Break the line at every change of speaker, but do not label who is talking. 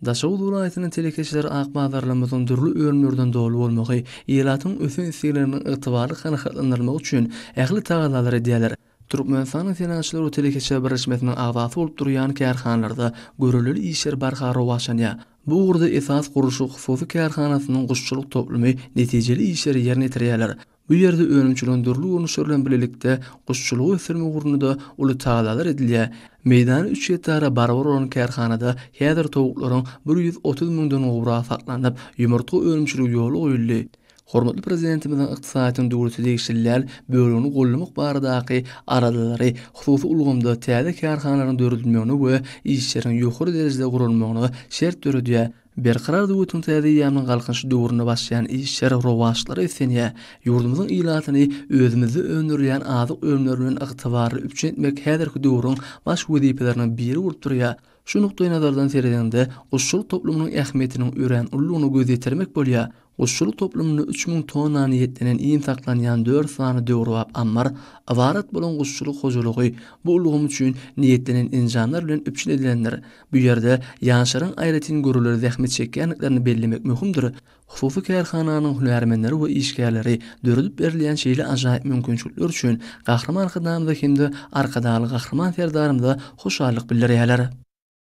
Daşoguz welaýatynyň telekeçileri ak bazarlarymyzyň dürli önümlerden doly bolmagy, ilatyň ösen islegleriniň ygtybarly kanagatlandyrylmagy üçin ähli tagallalary edýärler. Türkmenistanyň Senagatçylar we telekeçiler birleşmesiniň agzasy bolup durýan kärhanalarda göreleli işler barha rowaçlanýar. Bu ugurda Esas gurluşyk hususy kärhanasynyň guşçulyk toplumy netijeli işleri ýerine ýetirýärler. Bu ýerde önümçiligiň dürli görnüşleri bilen birlikde guşçulygy ösdürmek ugrunda-da uly tagallalar edilýär. Meýdany üç gektara barabar bolan kärhanada häzir towuklaryň 130 müňden gowragy saklanyp, ýumurtga önümçiligi ýola goýuldy. Hormatly Prezidentimiziň ykdysadyýetiň döwlete degişli däl bölegini goldamak baradaky aladalary hususy ulgamda täze kärhanalaryň döredilmegine we işleriň ýokary derejede guralmagyna şert döredýär. Berkarar döwletiň täze eýýamynyň Galkynyşy döwründe başlaýan işler rowaçlyklara beslenýär. Ýurdumyzyň ilatyny özümizde öndürilýän azyk önümleri bilen ygtybarly üpjün etmek häzirki döwrüň baş wezipeleriniň biri bolup durýar. Şu nukdaýnazardan seredeniňde, guşçulyk toplumynyň ähmiýetiniň örän uludygyna göz ýetirmek bolýar. Guşçulyk toplumynda 3000 tonna niýetlenen iým saklanýan dört sany döwrebap ammar, ybarat bolan guşçulyk hojalygy bu ulgam üçin niýetlenen enjamlar bilen üpjün edilendir. Bu ýerde ýaşlaryň aýratyn görelde zähmet çekýändiklerini bellemek möhümdir. Hususy kärhananyň hünärmenleri we işgärleri döredip berilýän şeýle ajaýyp mümkinçilikler üçin Gahryman Arkadagymyza hem-de Arkadagly Gahryman Serdarymyza hoşallyk bildirýärler.